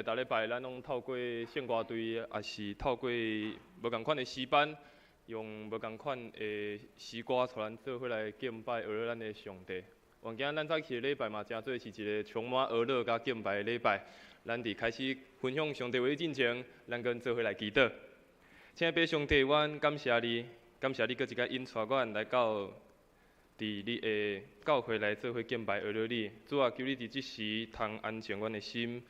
逐禮拜咱攏透過聖歌隊，抑是透過無仝款的詩班，用無仝款的詩歌，帶咱做伙來敬拜阿樂咱的上帝。願今咱早起的禮拜嘛，成做是一个充滿阿樂佮敬拜的禮拜。咱佇開始分享上帝話進前，咱閣做伙來祈禱。親愛的上帝，阮感謝你，感謝你閣一擺引帶阮來到佇你的教會來做伙敬拜阿樂你。主啊，求你佇這時通安靜阮的心。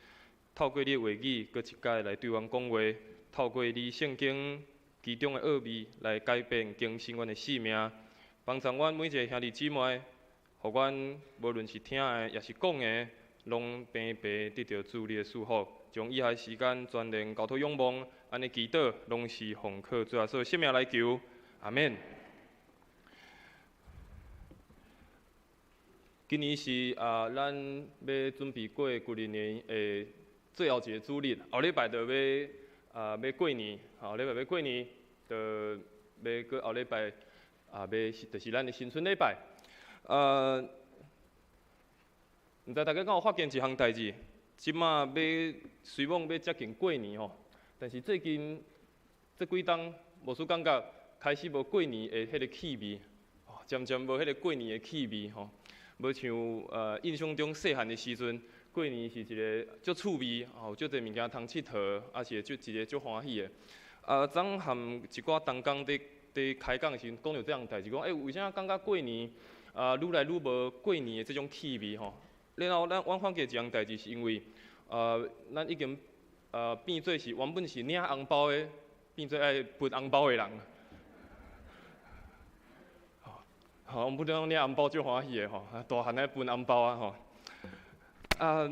透過你的話語，閣一擺來對阮講話；透過你聖經其中的奧秘，來改變更新阮的生命，幫助阮每一个兄弟姊妹，予阮無論是聽的，抑是講的，攏平白得著主你的祝福。將以下時間全然交託仰望，按呢祈禱，攏是奉靠主耶穌聖名來求，阿們。今年是啊，咱欲準備過舊曆年的最後一个主日，後禮拜就欲啊欲過年，後禮拜欲過年，就欲閣後禮拜啊欲就是咱的新春禮拜。毋知大家敢有發現一項代誌？這馬欲雖罔欲接近過年吼，但是最近這幾冬，無輸感覺開始無過年的彼个氣味，漸漸無彼个過年的氣味吼。無像印象中細漢的時陣，過年是一个足趣味，吼，足濟物件通𨑨迌，抑是足一个足歡喜的。啊，昨昏和一寡同工佇佇開講的時陣，講著這項代誌，講欸，為啥感覺過年啊，愈來愈無過年的這種氣味吼？然後咱阮發覺一項代誌，是因為啊，咱已經啊變做是原本是領紅包的，變做愛分紅包的人。吼，阮本來攏領紅包足歡喜的吼，大漢來分紅包啊吼。啊，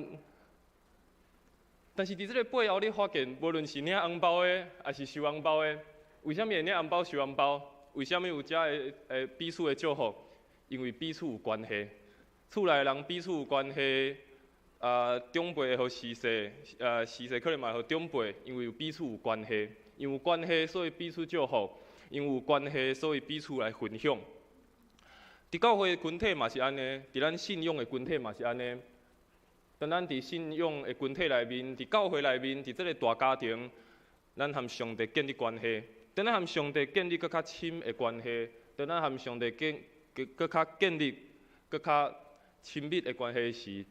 但是佇這個背後，你發現，無論是領紅包的，抑是收紅包的，為啥物會領紅包、收紅包？為啥物有遮的彼此的祝福？因為彼此有關係，厝內人彼此有關係，啊，長輩會予序細，啊，序細可能嘛會予長輩，因為有彼此有關係，因為有關係，所以彼此祝福；因為有關係，所以彼此來分享。佇教會的群體嘛是按呢，佇咱信仰的群體嘛是按呢。當咱佇信仰的群體內面，佇教會內面，佇這个大家庭，咱和上帝建立關係。當咱和上帝建立閣較深的關係，當咱和上帝建閣較建立閣較親密的關係時，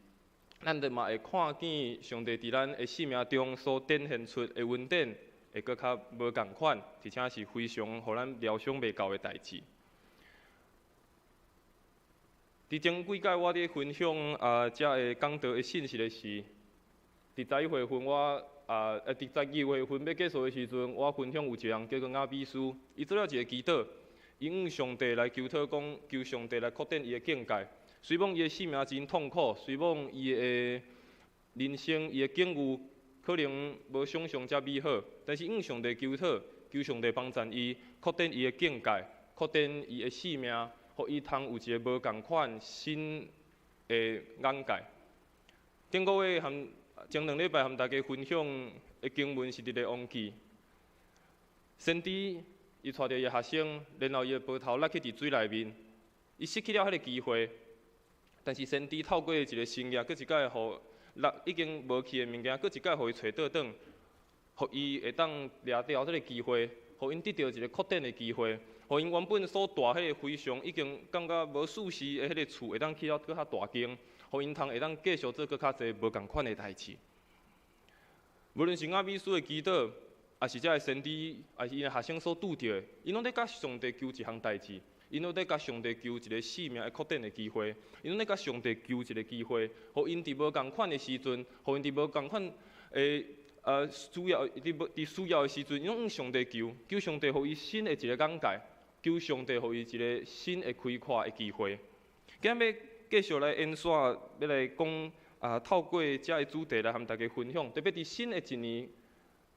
咱就嘛會看見上帝佇咱的生命中所展現出的恩典，會閣較無仝款，而且是非常予咱料想袂到的代誌。佇前幾擺我佇分享啊，遮个講道的信息的時，佇11月份我啊，佇12月份欲結束的時陣，我分享有一个人叫做雅比斯，伊做了一个祈禱，伊向上帝來求討講，求上帝來擴展伊的境界。雖罔伊的生命真痛苦，雖罔伊的人生、伊的境遇可能無想像遮美好，但是向上帝求討，求上帝幫助伊擴展伊的境界，擴展伊的生命。予伊通有一个無仝款新的眼界。頂個月和前兩禮拜和大家分享的經文是佇列王記。先知伊帶著伊的學生，然後伊的膊頭落去佇水內面，伊失去了彼个機會。但是先知透過一个神跡，閣一擺予落已經無去的物件，閣一擺予伊揣倒轉，予伊會當掠著這个機會，予𪜶得著一个擴展的機會。予𪜶原本所住彼个非常已經感覺無舒適的彼个厝，會當起了閣較大間，予𪜶通會當繼續做閣較濟無仝款的代誌。無論是雅比斯的祈禱，抑是這个先知，抑是𪜶的學生所拄著的，𪜶攏咧共上帝求一項代誌，𪜶攏咧共上帝求一个生命的擴展的機會，𪜶攏咧共上帝求一个機會，予𪜶佇無仝款的時陣，予𪜶佇無仝款的需要，佇無佇需要的時陣，𪜶攏向上帝求，求上帝予伊新的一个眼界。求上帝予伊一个新的開闊的機會。今日欲繼續來延續，欲來講啊，透過這个主題來和大家分享。特別佇新的一年，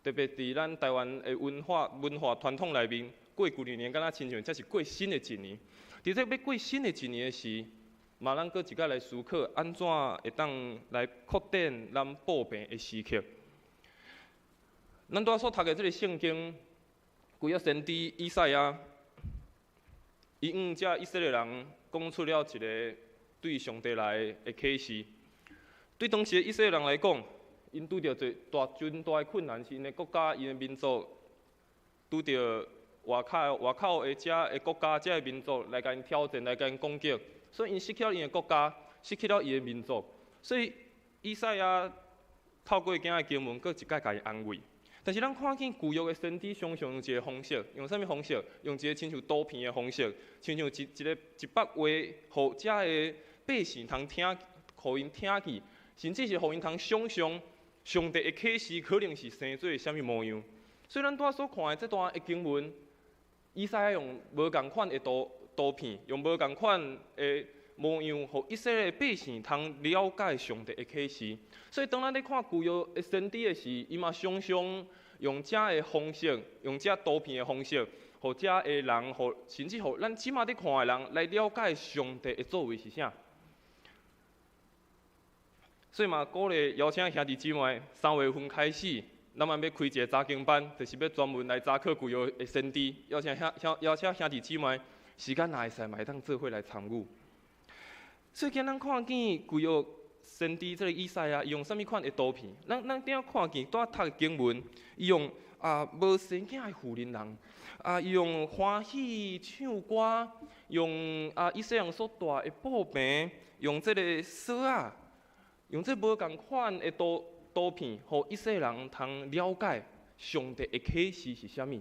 特別佇咱台灣的文化文化傳統內面，過舊曆年敢若親像才是過新的一年。佇這欲過新的一年的時，嘛咱閣一擺來思考，按怎會當來擴展咱布病的時刻。咱拄仔所讀的這个聖經，舊約先知以賽亞。伊向遮以色列人講出了一个對上帝來的啟示。對當時的以色列人來講， 𪜶拄著最大、真大的困難，是𪜶的國家、𪜶的民族拄著外口的遮的國家、遮的民族來共𪜶挑戰、來共𪜶攻擊，所以𪜶失去了𪜶的國家，失去了𪜶的民族。所以以賽亞透過今仔的經文，閣一擺共𪜶安慰。但是咱看見舊約的先知常常用一个方式，用啥物方式？用一个親像圖片的方式，親像一幅畫，予遮的百姓通聽，予𪜶聽見，甚至是予𪜶通想象上帝的啟示可能是生做啥物模樣。所以咱拄仔所看的這段的經文，以賽亞用無仝款的圖片，用無仝款的模樣，予以色列百姓通了解上帝的啟示。所以當咱咧看舊約的先知的時，伊嘛常常用這的方式，用這圖片的方式，予遮的人，予甚至予咱這馬佇看的人來了解上帝的作為是啥。所以嘛，鼓勵邀請兄弟姊妹，3月份開始，咱嘛欲開一个查經班，就是欲專門來查考舊約的先知。邀請兄弟姊妹，時間若會使嘛會當做伙來參與。所以今咱看見舊約先知這个以賽亞，伊用啥物款的圖片？咱拄仔看見拄仔讀的經文，伊用無生囝的婦人人，伊用歡喜唱歌，用以色列人所帶的布棚，用這个索仔，用這無仝款的圖片，予以色列人通了解上帝的啟示是啥物。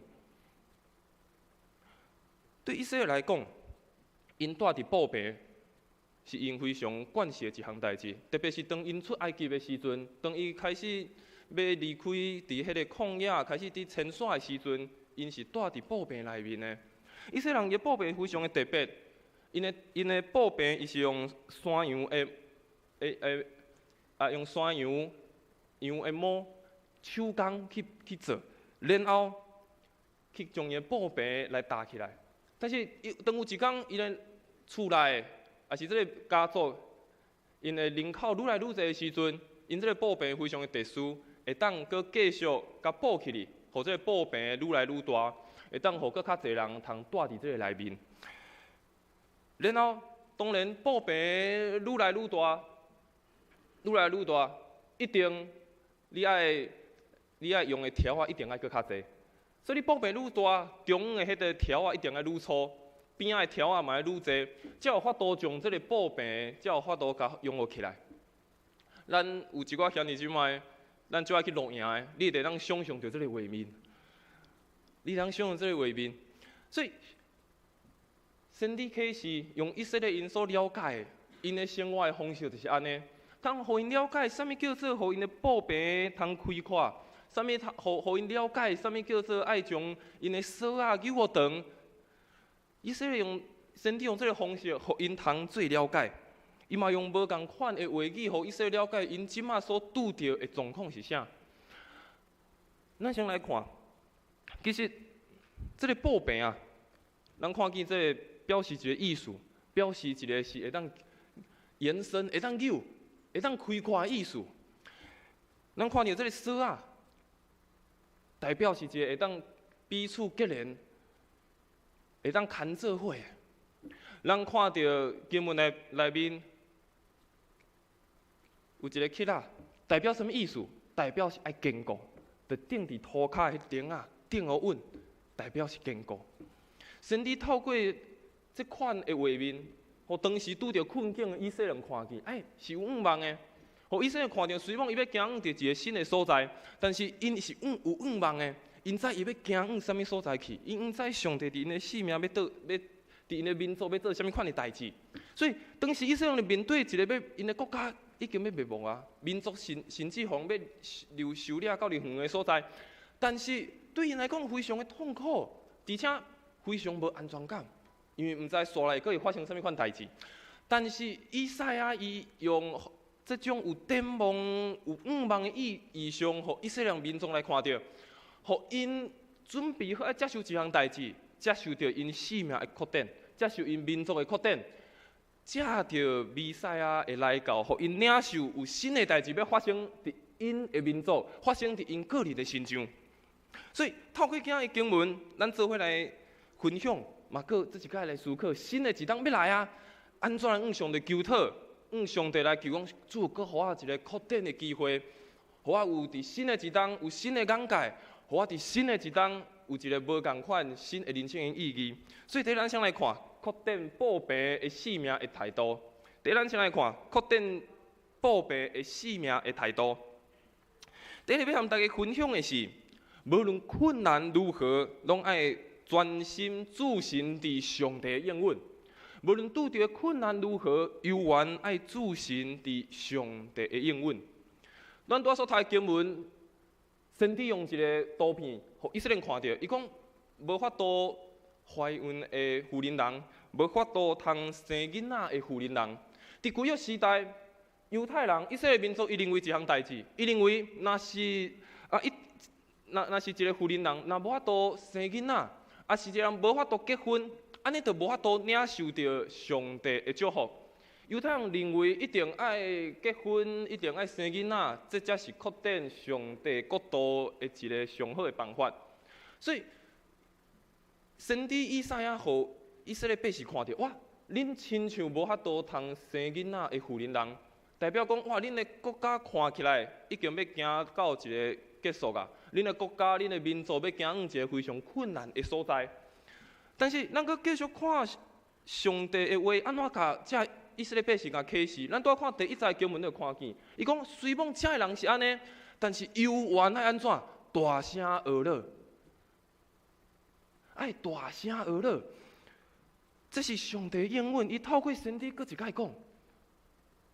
對以色列來講，𪜶蹛佇布棚是𪜶非常慣勢的一項代誌，特別是當𪜶出埃及的時陣，當伊開始欲離開佇彼个曠野，開始佇遷徙的時陣，𪜶是蹛佇布棚內面的。以色列人的布棚非常的特別，𪜶的布棚伊是用山羊的，的的啊，用山羊羊的毛手工去做，然後去將伊的布棚來搭起來。但是，伊當有一工，伊的厝內，抑是這个家族，𪜶的人口愈來愈濟的時陣，𪜶這个布棚非常的特殊，會當閣繼續共補起來，予這个布棚愈來愈大，會當予閣較濟人通蹛佇這个內面。然後，當然布棚愈來愈大，愈來愈大，一定你愛用的條仔一定愛閣較濟。所以你布棚愈大，中央的彼个條仔一定愛愈粗，邊仔的條仔嘛愛愈濟，才有法度將這个布棚，才有法度共擁合起來。咱有一寡兄弟姊妹，咱足愛去露營的，你會當想象著這个畫面，你通想象這个畫面。所以，先知啟示用以色列𪜶所了解的，𪜶的生活的方式就是按呢，通予𪜶了解啥物叫做予𪜶的布棚通開闊。啥物通予𪜶了解？啥物叫做愛將𪜶的索仔扭予長？以色列用先知用這个方式，予𪜶通做了解。伊嘛用無仝款的話語，予以色列了解𪜶這馬所拄著的狀況是啥。咱先來看，其實這个布棚啊，咱看見這个表示一个意思，表示一个是會當延伸、會當扭、會當開闊的意思。咱看著這个索仔，代表是一个會當彼此結連、會當牽做伙的。咱看著經文內面有一个欹仔，代表啥物意思？代表是愛堅固，就釘佇塗跤的彼釘仔，釘予穩，代表是堅固。先知透過這款的畫面，予當時拄著困境的以色列人看見，欸，是有向望的。予以色列看著，雖然伊欲行往佇一个新的所在，但是𪜶是有向望的。𪜶知伊欲行往啥物所在去，𪜶知上帝佇𪜶的性命欲做，欲佇𪜶的民族欲做啥物款的代誌。所以當時以色列人面對一个欲𪜶的國家已經欲滅亡啊，民族甚至予欲流收掠到佇遠的所在，但是對𪜶來講非常的痛苦，而且非常無安全感，因為毋知紲來閣會發生啥物款代誌。但是以賽亞伊用這種有展望、有向望的異象，予以色列民眾來看著，予𪜶準備好愛接受一項代誌，接受著𪜶性命的擴展，接受𪜶民族的擴展，藉著彌賽亞的來到，予𪜶領受有新的代誌欲發生佇𪜶的民族，發生佇𪜶個人的身上。所以透過今仔的經文，咱做伙來分享，嘛閣這一擺來思考，新的一冬欲來啊，按怎來向上帝求討？向上帝來求講，主閣予我一个擴展的機會，予予我有佇新的一冬有新的眼界，予我佇新的一冬有一个無仝款新的人生的意義。所以，第一咱先來看擴展布棚的使命的態度。第一，咱先來看擴展布棚的使命的態度。第一個欲和大家分享的是，無論困難如何，攏愛專心注神佇上帝的應允。無論拄著困難如何，猶原愛注神佇上帝的應允。咱拄仔所讀的經文，先知用一个圖片，予以色列人看著，伊講無法度懷孕的婦人人，無法度通生囡仔的婦人人。佇舊約時代，猶太人、以色列民族，伊認為一項代誌，伊認為若是啊，伊若是一个婦人人，若無法度生囡仔，抑是一个人無法度結婚，按呢就無法度領受著上帝的祝福。猶太人認為一定愛結婚，一定愛生囡仔，這才是擴展上帝國度的一个上好的辦法。所以，先知以賽亞予以色列百姓看著，哇！恁親像無法度通生囡仔的婦人人，代表講哇！恁的國家看起來已經欲行到一个結束啊！恁的國家、恁的民族欲行往一个非常困難的所在。但是，咱閣繼續看上帝的話，按怎共遮以色列百姓共啟示？咱拄仔看第一節經文就看見，伊講雖罔遮的人是按呢，但是猶原愛按怎大聲呵咾，愛大聲呵咾。這是上帝應允，伊透過先知閣一擺講，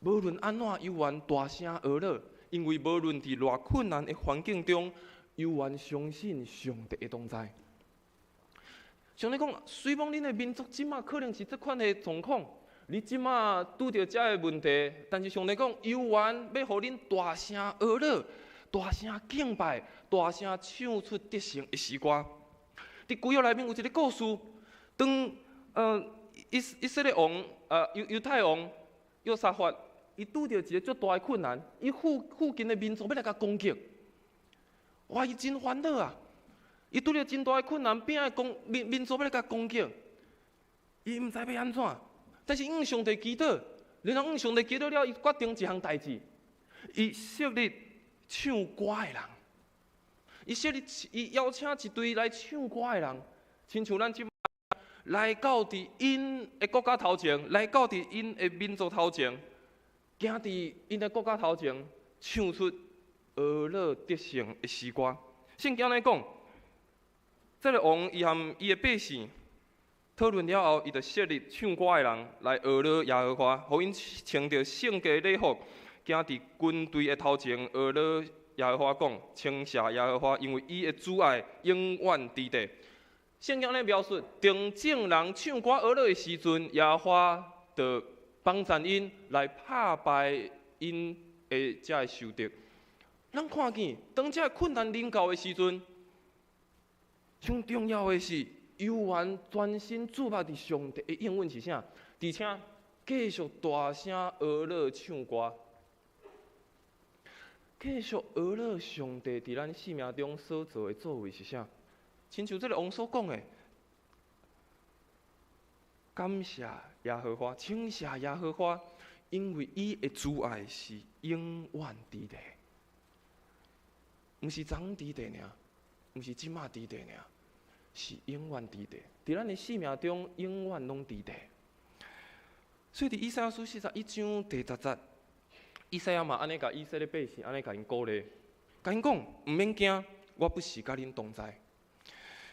無論按怎猶原大聲呵咾，因為無論佇偌困難的環境中，猶原相信上帝的同在。上帝講，雖罔恁的民族這馬可能是這款的狀況，你這馬拄著遮的問題，但是上帝講，猶原欲予恁大聲呵咾，大聲敬拜，大聲唱出得勝的詩歌。佇舊約內面有一个故事，當以色列王，猶太王約沙法，伊拄著一个足大的困難，伊附近的民族欲來共攻擊，哇！伊真煩惱啊！伊拄著真大的困難，邊仔的民族欲來共攻擊，伊毋知欲按怎，但是向上帝祈禱，然後向上帝祈禱了，伊決定一項代誌，伊設立唱歌的人，伊設立伊邀請一隊來唱歌的人，親像咱這來到佇𪜶的國家頭前，來到佇𪜶的民族頭前，行佇𪜶的國家頭前，唱出呵咾得勝的詩歌。聖經按呢講，這个王伊和伊的百姓討論了後，伊就設立唱歌的人來呵咾耶和華，予𪜶穿著聖潔禮服，行佇軍隊的頭前呵咾耶和華講：稱謝耶和華，因為伊的慈愛永遠佇地。聖經咧描述，當眾人唱歌呵咾的時陣，耶和華就幫贊𪜶來拍敗𪜶的遮个仇敵。咱看見，當遮个困難臨到的時陣，上重要的是，猶原專心注目佇上帝的應允是啥？而且繼續大聲呵咾唱歌，繼續呵咾上帝佇咱生命中所做的作為是啥？親像這个王所講的，感謝耶和華，稱謝耶和華，因為伊的慈愛是永遠佇地，毋是昨昏佇地爾，毋是這馬佇地爾，是永遠佇地。佇咱的生命中，永遠攏佇地。所以佇以賽亞書41章第10節，以賽亞嘛按呢共以色列百姓按呢共𪜶鼓勵，共𪜶講毋免驚，我不時佮恁同在。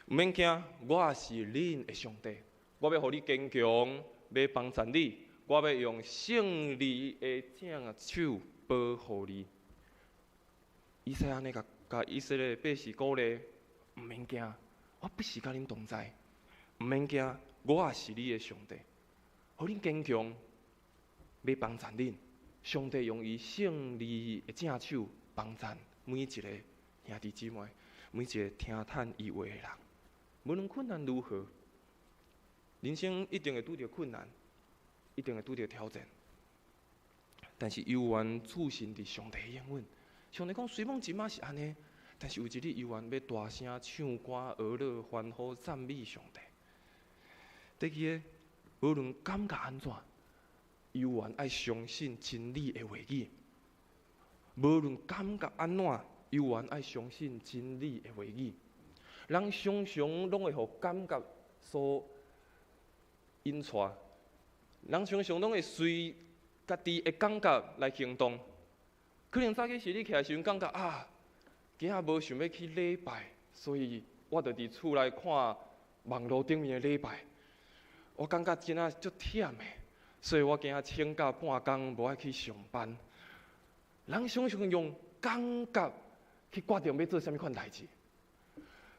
毋免驚，我是恁的上帝，我欲予你堅強，欲幫贊你，我欲用勝利的正手保護你。以賽亞按呢共以色列百姓鼓勵，毋免驚，我不時佮恁同在，毋免驚，我是你的上帝，予恁堅強，欲幫贊恁。上帝用伊勝利的正手幫贊每一个兄弟姊妹，每一个聽趁伊話的人。無論困難如何，人生一定會拄著困難，一定會拄著挑戰。但是猶原注神佇上帝的應允。上帝講，雖罔這馬是按呢，但是有一日猶原欲大聲唱歌、呵咾、歡呼、讚美上帝。第二个，無論感覺按怎，猶原愛相信真理的話語。無論感覺按怎，猶原愛相信真理的話語。人常常攏會予感覺所引帶，人常常攏會隨家己的感覺來行動。可能早起時你起來時陣感覺啊，今仔無想欲去禮拜，所以我就佇厝內看網路頂面的禮拜。我感覺今仔足忝的，所以我今仔請假半工，無愛去上班。人常常用感覺去決定欲做啥物款代誌，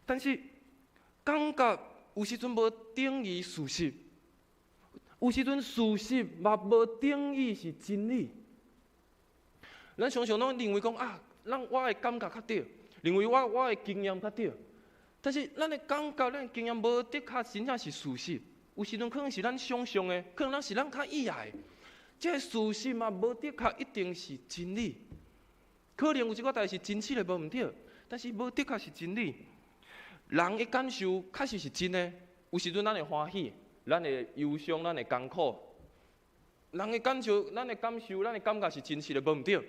但是感覺有時陣無等於事實，有時陣事實嘛無等於是真理。咱常常攏認為講啊，咱我的感覺較對，認為我的經驗較對，但是咱的感覺、咱的經驗無的確真正是事實。有時陣可能是咱想像的，可能是咱較意愛的。這个事實嘛，無的確一定是真理。可能有一寡代誌是真實的，無毋對，但是無的確是真理。人的感受確實是真的，有時陣咱會歡喜，咱會憂傷，咱會艱苦。人的感受、咱的感受、咱的感覺是真實的，無毋對。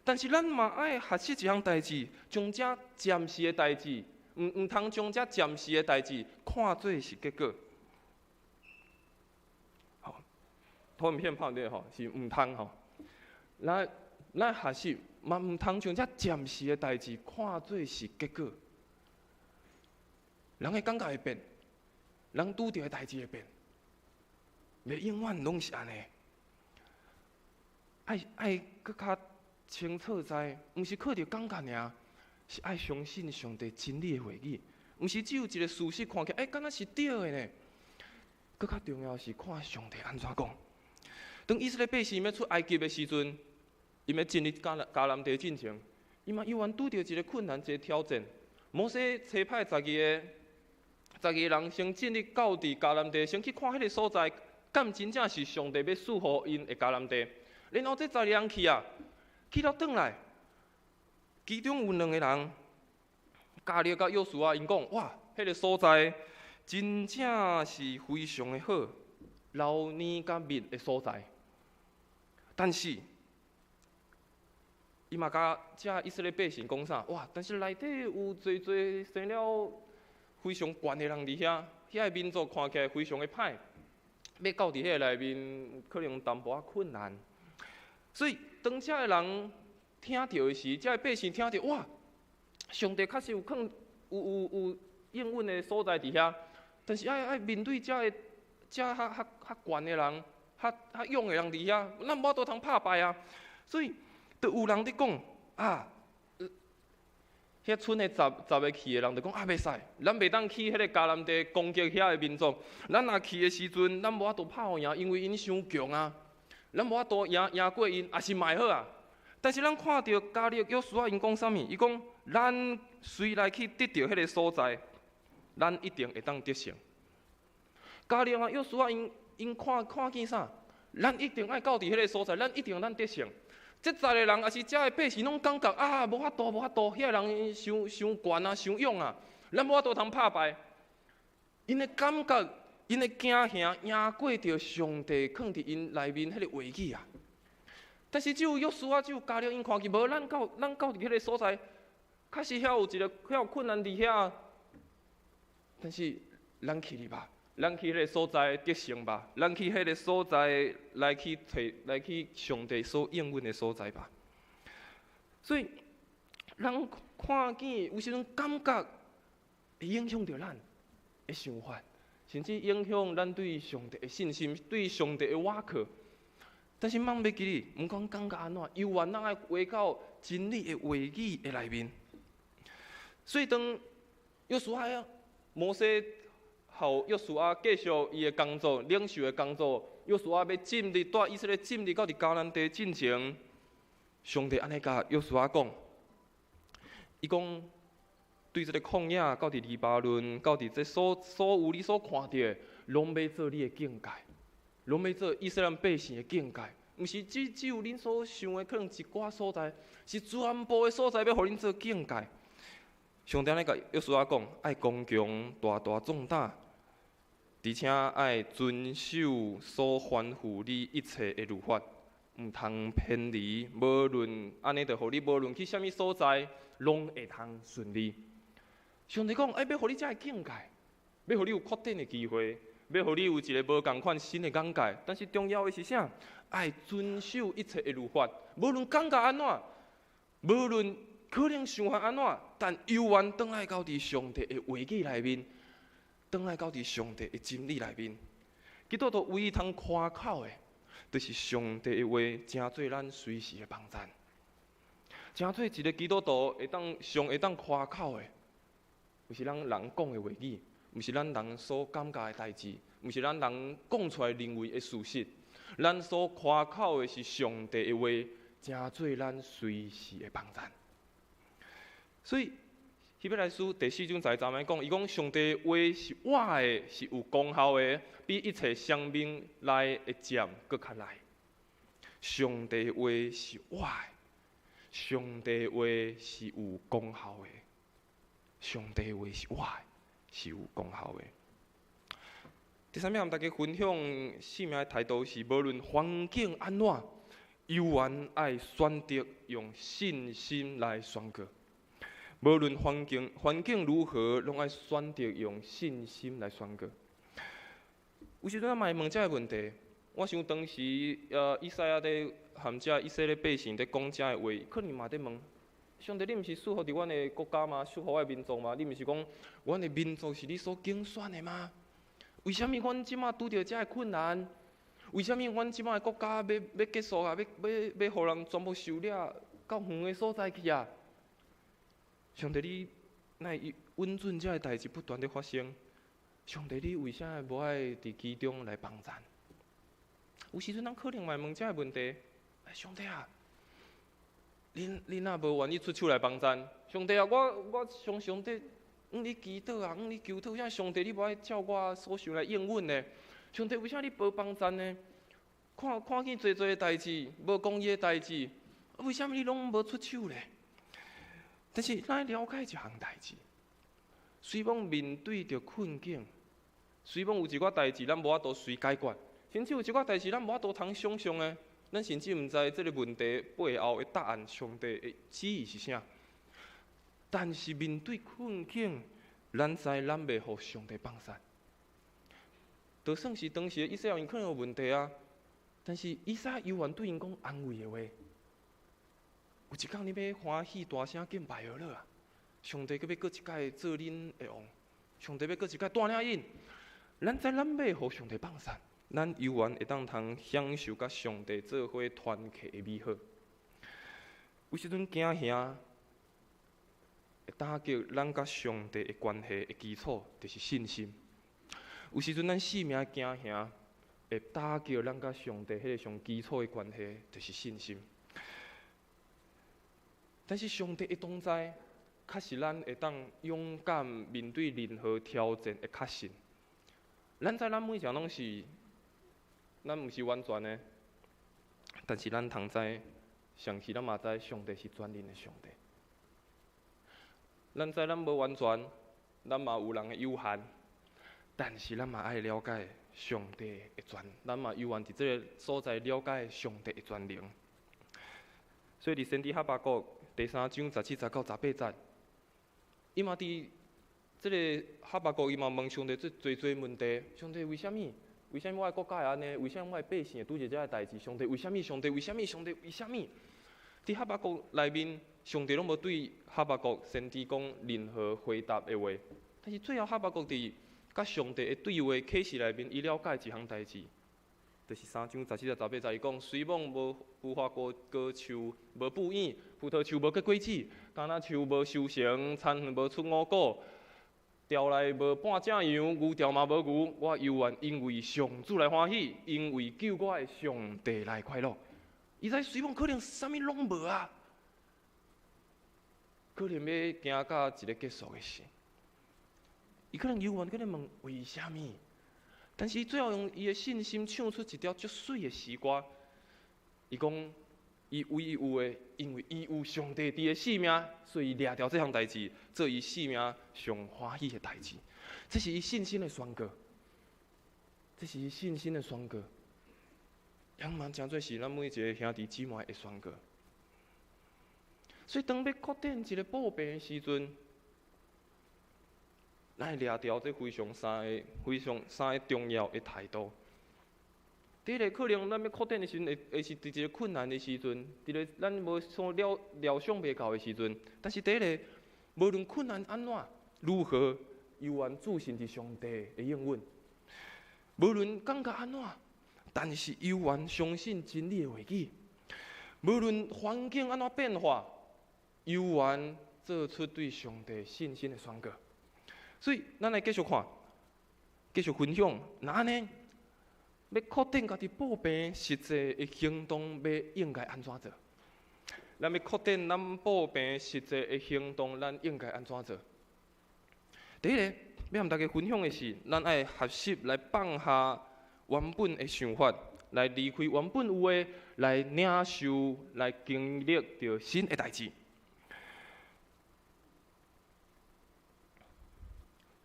但是咱嘛愛學習一項代誌，將這暫時的代誌，毋通將這暫時的代誌看做是結果。好，投影片拍對吼，是毋通吼。咱學習嘛毋通將這暫時的代誌看做是結果。人的感覺會變，人拄著的代誌會變，袂永遠攏是按呢。愛閣較清楚知，毋是靠著感覺爾，是愛相信上帝真理的話語，毋是只有一个事實看起來，欸，敢若是對的呢？閣較重要是看上帝按怎講。當以色列百姓欲出埃及的時陣，𪜶欲進入迦南地進前，伊嘛猶原拄著一个困難，一个挑戰。摩西差派十二個人先進入到佇迦南地，先去看彼个所在，敢真正是上帝欲賜予𪜶的迦南地。然後這十二人去啊，去了轉來，其中有兩个人，迦勒佮約書亞，𪜶講：哇，彼个所在真正是非常的好，流奶佮蜜的所在。但是，伊嘛共遮以色列百姓講啥？哇！但是內底有濟濟生了非常懸的人佇遐，遐个民族看起來非常的歹，欲到佇彼个內面可能有淡薄仔困難。所以當遮个人聽著的時，遮个百姓聽著，哇！上帝確實有可能有應允的所在佇遐，但是愛面對遮个遮較懸的人，較勇的人佇遐，咱無法度通拍敗啊！所以，就有人佇講啊，遐賰的十個去的人就講啊，袂使，咱袂當去彼个迦南地攻擊遐个民族。咱若去的時陣，咱無法度拍予贏，因為𪜶傷強啊。咱無法度贏過𪜶，抑是嘛會好啊。但是咱看著迦勒約書亞𪜶講啥物？伊講咱隨來去得著彼个所在，咱一定會當得勝。迦勒啊，約書亞𪜶看見啥？咱一定愛到佇彼个所在，咱一定咱得勝。這十个人抑是遮个百姓攏感覺啊，無法度，無法度，遐个人傷傷懸啊，傷勇啊，咱無法度通拍敗。𪜶的感覺，𪜶的驚嚇贏過著上帝囥佇𪜶內面彼个話語啊。但是只有約書亞，只有迦勒𪜶看見，無咱到佇彼个所在，確實遐有一个遐有困難佇遐。但是咱去哩吧，咱去彼个所在得勝吧，咱去彼个所在來去揣，來去上帝所應允的所在吧。所以，咱看見有時陣感覺會影響著咱的想法，甚至影響咱對上帝的信心，對上帝的倚靠。但是，莫袂記哩，毋管感覺按怎，猶原咱愛回到真理的話語的內面。所以，當約書亞、摩西予約書亞繼續伊的工作，領袖的工作，約書亞欲進入帶以色列進入到佇迦南地進前，上帝按呢共約書亞講，伊講對這个曠野到佇黎巴嫩，到佇這所有你所看著的，攏欲做你的境界，攏欲做以色列百姓的境界，毋是只有恁所想的可能一寡所在，是全部的所在欲予恁做境界。上帝按呢共約書亞講，愛剛強，大大壯膽，而且愛遵守所吩咐你一切的律法。毋通偏離，無論按呢，就予你無論去啥物所在，攏會通順利。上帝講，欸，欲予你遮个境界，欲予你有擴展的機會，欲予你有一个無仝款新的眼界。但是重要的是啥？愛遵守一切的律法，無論感覺按怎，無論可能想法按怎，但猶原轉來到佇上帝的話語內面，轉來到佇上帝的真理內面。基督徒唯一通誇口的，就是上帝的話，成做咱隨時的幫贊，成做一个基督徒會當上會當誇口的，毋是咱人講的話語，毋是咱人所感覺的代誌，毋是咱人講出來認為的事實。咱所誇口的是上帝的話，成做咱隨時的幫贊。所以希伯來書第四章十節講，伊講上帝話是活的，是有功效的，比一切雙面利的劍閣較利。上帝話是活的，上帝話是有功效的。上帝話是活的，是有功效的。第三欲佮大家分享生命的態度是，無論環境按怎，猶原愛選擇用信心來宣告。無論環境如何，攏愛選擇用信心來宣告。有時陣咱嘛會問這个問題，我想當時以賽亞佇含遮以色列百姓佇講這个話，可能嘛佇問：上帝，你毋是賜福佇阮的國家嗎？賜福我的民族嗎？你毋是講阮的民族是你所揀選的嗎？為啥物阮這馬拄著遮个困難？為啥物阮這馬的國家欲欲結束啊？欲欲欲予人全部收掠到遠的所在去啊？上帝，你哪會允准這个代誌不斷佇發生？上帝，你為啥無愛佇其中來幫贊？有時陣咱可能嘛會問這个問題：上帝啊，恁若無願意出手來幫贊？上帝啊，我常常佇向你祈禱啊，向你求討，為啥上帝你無愛照我所想來應允呢？上帝為啥你無幫贊呢？看看見濟濟的代誌，無公義的代誌，為啥物你攏無出手呢？但是咱愛了解一項代誌，雖罔面對著困境，雖罔有一寡代誌咱無法度隨解決，甚至有一寡代誌咱無法度通想象的，咱甚至毋知這个問題背後的答案，上帝的旨意是啥。但是面對困境，咱知咱袂予上帝放散。就算是當時的以色列人可能有問題啊，但是以賽猶原對𪜶講安慰的話。有一工你欲歡喜大聲敬拜好了啊！上帝閣欲閣一擺做恁的王，上帝欲閣一擺帶領𪜶。咱知咱欲予上帝放散，咱猶原會當通享受佮上帝做伙團契的美好。有時陣驚嚇會打擊咱佮上帝的關係的基礎，就是信心。有時陣咱生命驚嚇會打擊咱佮上帝彼个上基礎的關係，就是信心。但是上帝的同在，確實咱會當勇敢面對任何挑戰的確信。咱知咱每一個攏是，咱毋是完全的，但是咱通知，相信咱嘛知上帝是全能的上帝。咱知咱無完全，咱嘛有人的有限，但是咱嘛愛了解上帝的全，咱嘛猶原佇這个所在了解上帝的全能。所以佇先知哈巴谷第三章十七節到十八節，伊嘛佇這个哈巴谷伊嘛問上帝這濟濟問題：上帝為啥物？為啥物我的國家會按呢？為啥物我的百姓會拄著這个代誌？上帝為啥物？上帝為啥物？上帝為啥物？佇哈巴谷內面，上帝攏無對哈巴谷先知講任何回答的話。但是最後哈巴谷佇佮上帝的對話啟示內面，伊了解一項代誌，就是三章十七節十八節，伊講：雖罔無無花果樹無布影，葡萄樹無結果子，橄欖樹無收成，田園無出五穀，牢內無半隻羊，牛牢嘛無牛，我猶原因為上主來歡喜，因為救我的上帝來快樂。伊知雖罔可能啥物攏無啊，可能欲行到一个結束的時，伊可能猶原閣咧問為啥物？但是伊最後用伊的信心唱出一條足媠的詩歌。伊講，伊唯一有的，因為伊有上帝佇伊的生命，所以伊掠牢這項代誌，做伊生命上歡喜的代誌。這是伊信心的宣告，這是伊信心的宣告。仰望成做是咱每一个兄弟姊妹的宣告。所以當欲擴展一个布病的時陣，咱會掠著這非常三个、非常三个重要的態度。第一个可能咱欲擴展的時陣，會是佇一个困難的時陣，佇咧咱無所料想袂到的時陣。但是第一个，無論困難按怎如何，猶原注信佇上帝的應允。無論感覺按怎，但是猶原相信真理的話語。無論環境按怎變化，猶原做出對上帝信心的宣告。所以，咱來繼續看，繼續分享。若按呢，欲擴展家己布病實際的行動，欲應該按怎做？咱欲擴展咱布病實際的行動，咱應該按怎做？第一个，欲和大家分享的是，咱愛學習來放下原本的想法，來離開原本有的，來領受、來經歷著新的代誌。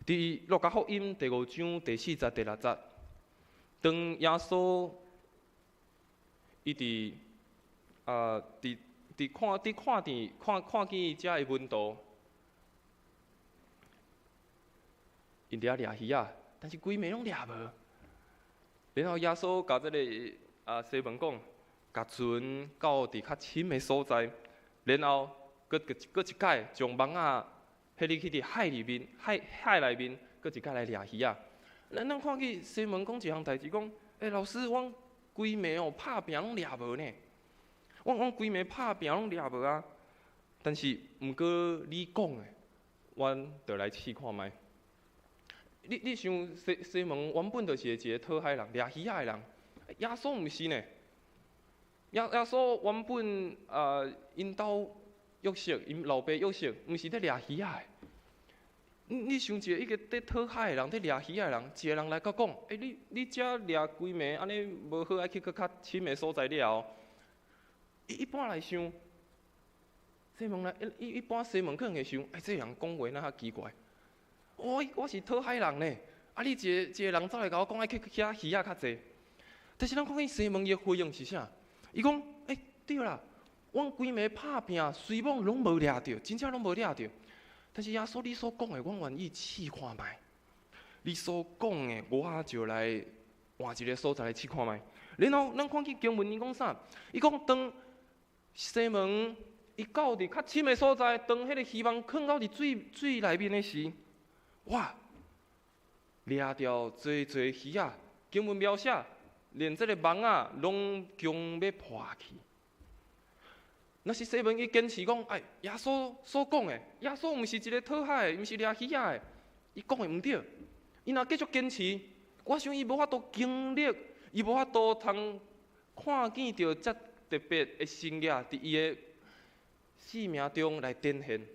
佇路加福音第五章第四節、第六節，當耶穌伊佇啊佇佇看佇看見看看見遮的門徒，𪜶佇遐掠魚仔，但是規暝攏掠無。然後耶穌共這个西門講，共船到佇較深的所在，然後閣閣閣一擺將網仔彼入去佇海裡面，海內面，閣一擺來掠魚仔。咱看見西門講一項代誌，講：欸，老師，阮規暝哦拍拚攏掠無呢。阮規暝拍拚攏掠無啊。但是毋過你講的，阮就來試看覓。你想西門原本就是一个討海人、掠魚仔的人，耶穌毋是呢。耶穌原本啊，𪜶兜約瑟，𪜶老爸約瑟，毋是咧掠魚仔的。你想一个伊個佇討海的人，佇掠魚仔的人，一个人來佮講，欸，你遮掠規暝按呢無好，愛去閣較深的所在掠哦。一般來想，西門來，一般西門可能會想，欸，這个人講話哪遐奇怪？我是討海人呢，啊，你一个一个人走來共我講愛去遐魚仔較濟。但是咱看見西門伊的回應是啥？伊講，欸，對啦，阮規暝拍拚，雖罔攏無掠著，真正攏無掠著。但是耶穌你所講的，阮願意試看覓。你所講的，我就來換一个所在來試看覓。然後咱看見經文伊講啥？伊講當西門伊到佇較深的所在，當彼个魚網囥到佇水內面的時，哇！掠著濟濟魚仔，經文描寫，連這个網仔攏將欲破去。若是西門伊堅持講，哎，耶穌所講的，耶穌毋是一个討海的，毋是掠魚仔的，伊講的毋對。伊若繼續堅持，我想伊無法度經歷，伊無法度通看見著遮特別的神跡佇伊的生命中來展現。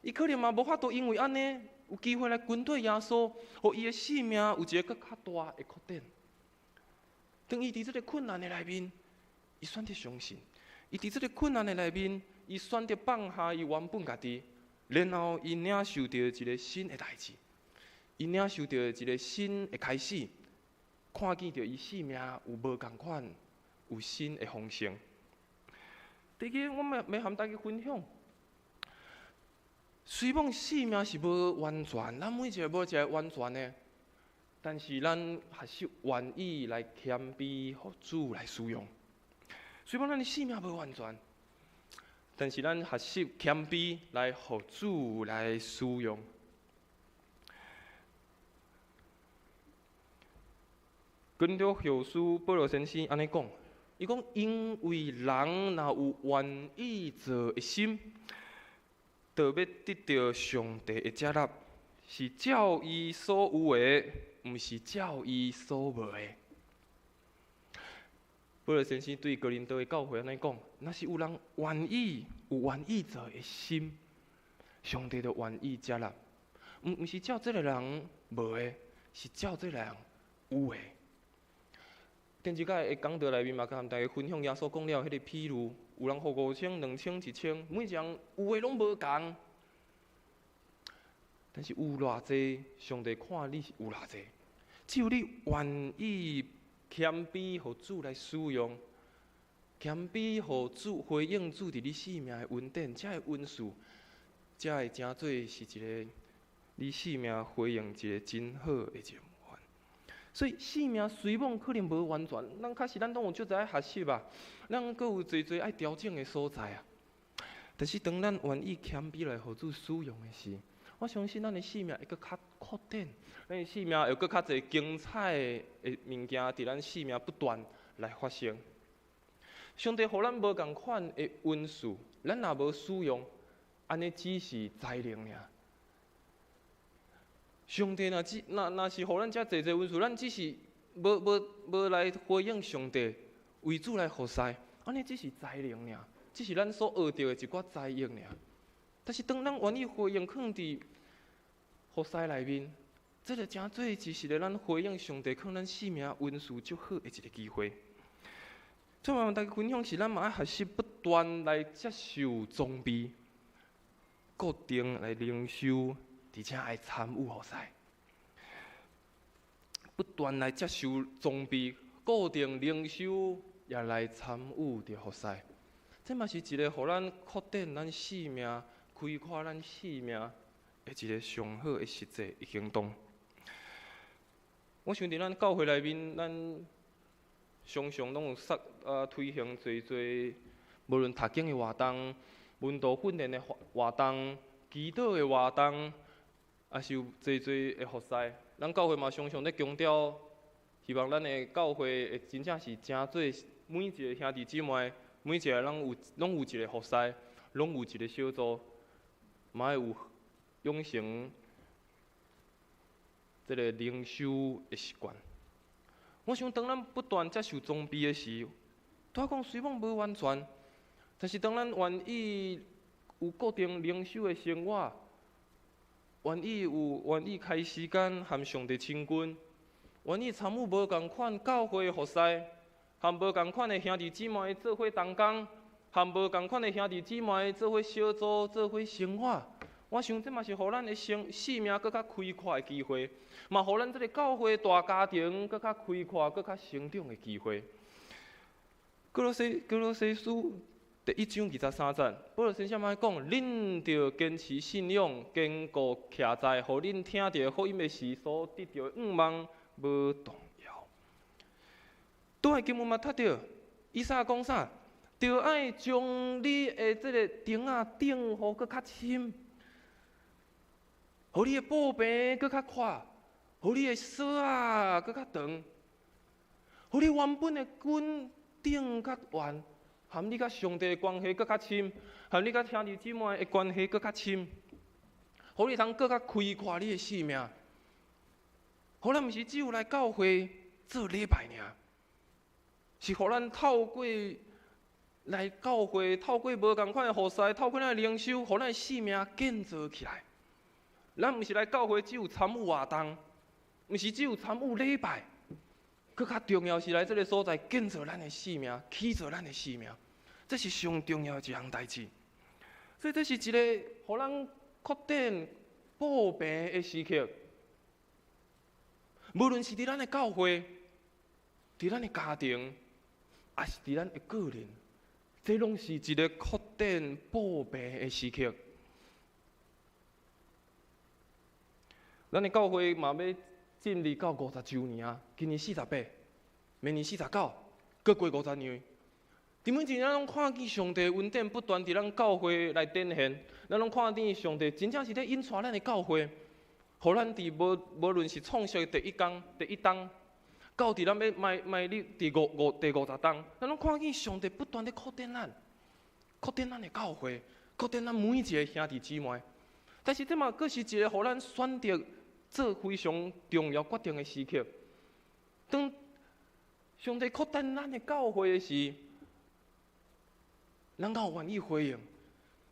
伊可能嘛無法度因為按呢有機會來跟隨耶穌，予伊的生命有一个閣較大的擴展。當伊佇這个困難的內面，伊選擇相信。伊佇這个困難的內面，伊選擇放下伊原本家己，然後伊領受著一个新的代誌，伊領受著一个新的開始，看見著伊生命有無仝款，有新的豐盛。第二，我欲和大家分享，雖罔生命是無完全，咱每一个無一个完全的，但是咱學習願意來謙卑，予主來使用。雖罔咱的生命無完全，但是咱學習謙卑來予主來使用。根據後書保羅先生按呢講，伊講因為人若有願意做的心，就欲得著上帝的接納，是照伊所有的，毋是照伊所無的。保羅先生對哥林多的教會按呢講：若是有人願意，有願意做的心，上帝就願意接納。毋是照這个人無的，是照這个人有的。頂一擺的講道內面嘛，佮大家分享耶穌講了彼个譬喻，有人予五千、兩千、一千，每一个人有的攏無仝。但是有偌濟，上帝看你是有偌濟，只有你願意。謙卑予主來使用，謙卑予主回應主佇你生命的恩典，這个恩賜，才會成做是一个你生命回應一个真好的一個模範。所以生命雖罔可能無完全，咱確實咱攏有足濟愛學習啊，咱閣有濟濟愛調整的所在啊。但是當咱願意謙卑來予主使用的時，我相信咱的生命會閣較擴展，咱的生命會閣較濟精彩的物件佇咱生命不斷來發生。上帝予咱無仝款的恩賜，咱若無使用，按呢只是才能爾。上帝若只若若是予咱遮濟濟恩賜，咱只是無無無來回應上帝，為主來服侍，按呢只是才能爾，只是咱所學著的一寡才藝爾。但是當咱願意回應，囥佇服侍內面，這個成做是一個咱回應上帝，囥咱生命恩賜足好的一個機會。最後，大家分享是，咱嘛愛學習不斷來接受裝備，固定來靈修，而且愛參與服侍。不斷來接受裝備，固定靈修，也來參與著服侍。這嘛是一個予咱擴展咱生命、開闊咱生命的一個上好的實際行動。我想佇咱教會內面，咱常常攏有說推行濟濟，無論讀經的活動、門徒訓練的活動、祈禱的活動，抑是有濟濟的服侍。咱教會嘛常常咧強調，希望咱的教會會真正是成做每一个兄弟姊妹，每一个人有攏有一個服侍，攏有一個小組，嘛愛有養成這個靈修的習慣。我想當咱不斷接受裝備的時，拄仔講雖罔無完全，但是當咱願意有固定靈修的生活，願意有願意開時間和上帝親近，願意參與無仝款教會的服侍，和無仝款的兄弟姊妹做伙同工，和無仝款的兄弟姊妹做伙小組做伙生活。我想這嘛是予咱的生生命閣較開闊的機會，嘛予咱這个教會大家庭閣較開闊、閣較成長的機會。歌羅西歌羅西書第一章二十三節，保羅先生嘛講：恁著堅持信仰，堅固徛在，予恁聽著福音的時所得著的向望無動搖。拄仔經文嘛讀著，以賽亞講啥？著愛將你的這个燈仔釘予閣較深。予你的布棚閣較闊，予你的索仔閣較長，予你原本的根釘較懸，和你佮上帝的關係閣較深，和你佮兄弟姊妹的關係閣較深，予你通閣較開闊你的生命。予咱毋是只有來教會做禮拜爾，是予咱透過來教會，透過無仝款的服侍，透過咱的靈修，予咱的生命建造起來。咱毋是來教會只有參與活動，毋是只有參與禮拜，閣較重要是來這个所在建造咱的生命，起造咱的生命，這是上重要的一項代誌。所以這是一个予咱擴展布棚的時刻。無論是佇咱的教會，佇咱的家庭，抑是佇咱的個人，這攏是一个擴展布棚的時刻。咱的教會嘛欲進入到五十週年啊！今年48，明年49，閣過五十年。佇每一年，咱攏看見上帝恩典不斷佇咱教會來展現，咱攏看見上帝真正是咧引帶咱的教會，予咱佇無無論是創設第一工、第一冬，到佇咱欲邁邁入第五五第五十冬，咱攏看見上帝不斷咧擴展咱，擴展咱的教會，擴展咱每一个兄弟姊妹。但是這嘛閣是一个予咱選擇做非常重要決定的時刻。當上帝擴展咱的教會的時，咱敢有願意回應，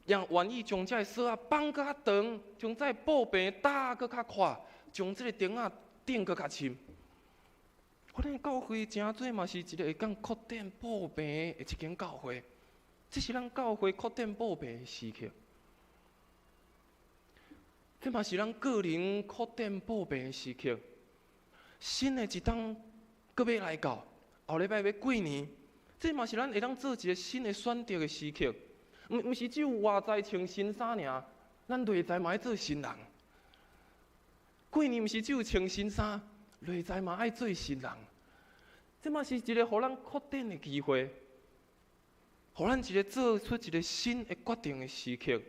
也願意將這个索仔綁閣較長，將這个布棚搭閣較闊，將這个燈仔釘閣較深。予咱的教會成做嘛是一个會當擴展布棚的一間教會，這是咱教會擴展布棚的時刻。這嘛是咱個人擴展布棚的時刻。新的一冬閣欲來到，後禮拜欲過年，這嘛是咱會當做一个新的選擇的時刻。毋是只有外在穿新衫爾，咱內在嘛愛做新人。過年毋是只有穿新衫，內在嘛愛做新人。這嘛是一个予咱擴展的機會，予咱一个做出一个新的決定的時刻，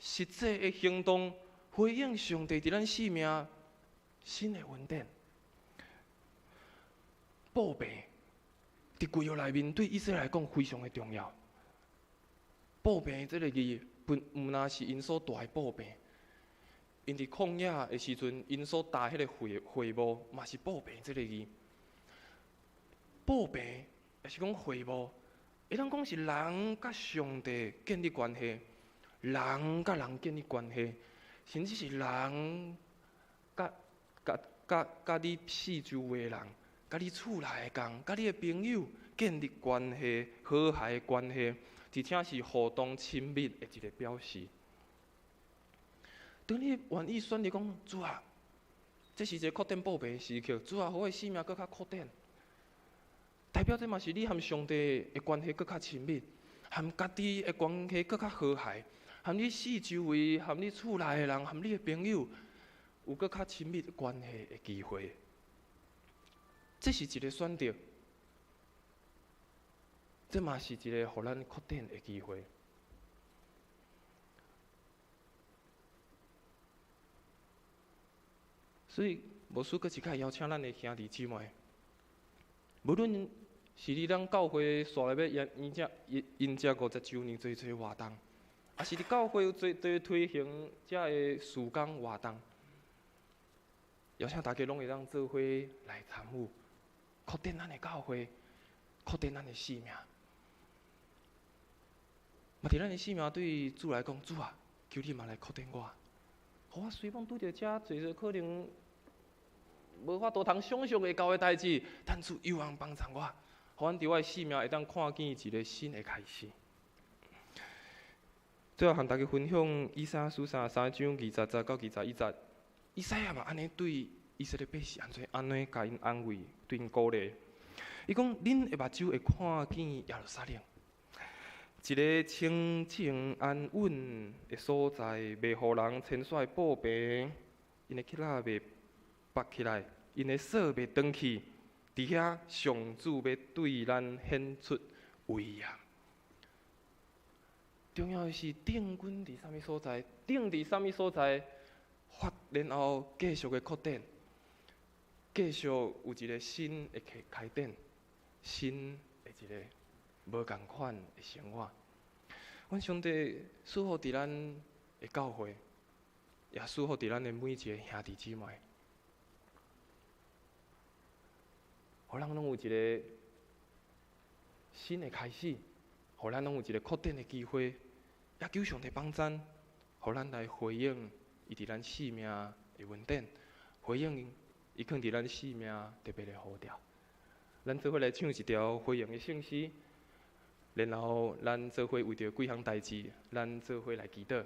實際的行動回應上帝佇咱生命新的恩典。布棚佇舊約內面對以色列來講非常的重要。布棚這个字，本毋但是𪜶所蹛的布棚，𪜶佇曠野的時陣，𪜶所搭彼个會幕嘛是布棚這个字。布棚，抑是講會幕，會當講是人佮上帝建立關係，人佮人建立關係，甚至是人佮你四周圍的人，佮你厝內的人，佮你的朋友建立關係，和諧的關係，而且是互動親密的一个表示。當你願意選擇講，主啊，這是一个擴展布棚的時刻，主啊，予我的生命閣較擴展，代表這嘛是你和上帝的關係閣較親密，和家己的關係閣較和諧，和你四周圍、和你厝內的人、和你的朋友有閣較親密關係的機會。這是一个選擇，這嘛是一个予咱擴展的機會。所以，牧師閣一擺邀請咱的兄弟姊妹，無論是你咱教會紲來欲迎接50週年濟濟活動，抑是佇教會有濟濟推行遮个事工活動，邀請大家攏會當做伙來參與，擴展咱的教會，擴展咱的生命。嘛，佇咱的生命對主來講，主啊，求你嘛來擴展我，予我雖罔拄著遮濟濟可能無法度通想像會到的代誌，但主有通幫助我，予阮佇我的生命會當看見一个新的開始。最後，和大家分享以賽亞書33章20節到21節，以賽亞嘛按呢對以色列百姓按怎按呢共𪜶安慰，對𪜶鼓勵。伊講：恁的目睭會看見耶路撒冷，一个清靜安穩的所在，袂予人遷徙的布棚，𪜶的橛仔袂拔起來，𪜶的索袂斷去。佇遐，上主欲對咱顯出威嚴。重要的是，定軍佇啥物所在？定佇啥物所在？發，然後繼續的擴展，繼續有一个新的開展，新的一个無仝款的生活。阮上帝賜福佇咱的教會，也賜福佇咱的每一个兄弟姊妹，予咱攏有一个新的開始，予咱攏有一个擴展的機會，也求上帝幫贊，予咱來回應伊佇咱生命的恩典，回應伊囥佇咱生命特別的呼召。咱做伙來唱一條回應的聖詩，然後咱做伙為著幾項代誌，咱做伙來祈禱。